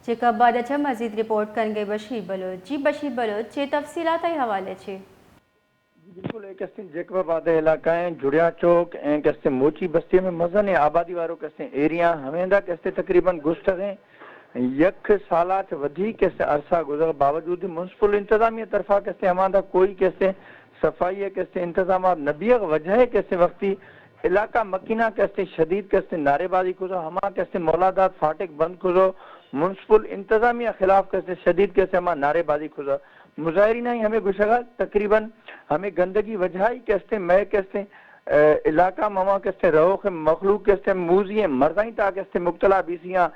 جیکب آباد ءَ چہ مزید رپورٹ کنگ ءَ بشیر بلوچ۔ جی بشیر بلوچ، چے تفصیلات ءِ حوالے چہ؟ جی بالکل، اے کستیں جیکب آباد ءِ علاقہ ایں، جڑیا چوک ایں، کستیں موچی بستی میں مزن ایں آبادی وارو کستیں ایریا ہمیندا کستیں تقریباً گشتگیں یک سالا چہ ودی کستیں عرصہ گزر باوجود منسپل انتظامیہ طرفا کستیں ہماندا کوئی کستیں صفائی ءِ کستیں انتظامات نہ بیگ وجہ ءِ کستیں وقتی علاقہ مکیناں کستیں شدید کستیں نعرے بازی کزو، ہما کستیں مولا داد فاٹک بند کزو، منسپل انتظامیہ خلاف کستیں شدید کستیں ہما نعرے بازی کزو۔ مظاہریناں ہمے گوشگا تقریباً ہمے گندگی وجہائی کستیں مئے کستیں، اے، علاقہ مما کستیں رہوخ مخلوق کستیں موزی مرضائی تا کستیں مبتلا بیسیاں،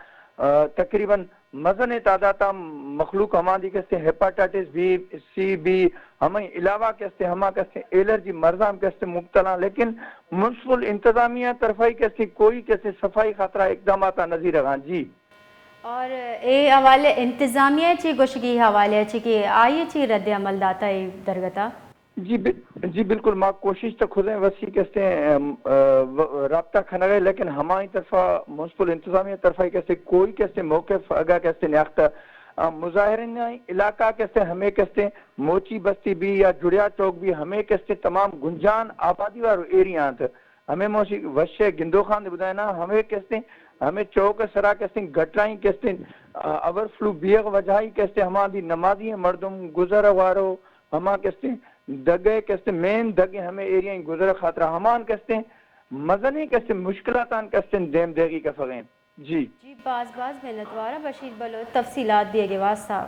اے، تقریباً مزن تعداد مخلوق ہماں دی کستیں ہیپاٹائٹس بی، سی بی، ہمیں علاوہ کستیں ہما کستیں الرجی مرضاں کستیں مبتلا، لیکن منسپل انتظامیہ طرفائی کستیں کوئی کستیں صفائی خاطرہ اقدامات نظیر گاں۔ جی۔ اور اے حوالے انتظامیہ چی گوشگی حوالے چی کہ آئی چی رد عمل داتا اے درگتا؟ جی ب-، جی بالکل، ما کوشش تو خودیں وسی کستیں، ام، ا، و-، رابطہ کھنگے، لیکن ہمائی طرفا منسپل انتظامیہ طرفا کستیں کوئی کستیں موقف اگا کستیں نیاختا، ام، مظاہرین علاقہ کستیں ہمیں کستیں موچی بستی بھی یا جڑیا چوک بھی ہمیں کستیں تمام گنجان آبادی وارو ایریا انت۔ ہمیں موسی وشے گندوخان دے بدائنا، ہمیں کستیں، ہمیں چوک سرا کستیں گٹرائیں کستیں، آ، اوور فلو بیغ وجہائی کستیں ہما دی نمازی مردم گزر وارو، ہما کستیں دگے کستیں مین دگے ہمیں ایریا گزر خاطرہ ہمان کستیں مزنیں کستیں مشکلاتان کستیں دیم دیگی کفغیں۔ جی۔ جی، باز باز منتوارا بشیر بلوچ تفصیلات دیگے واسطہ۔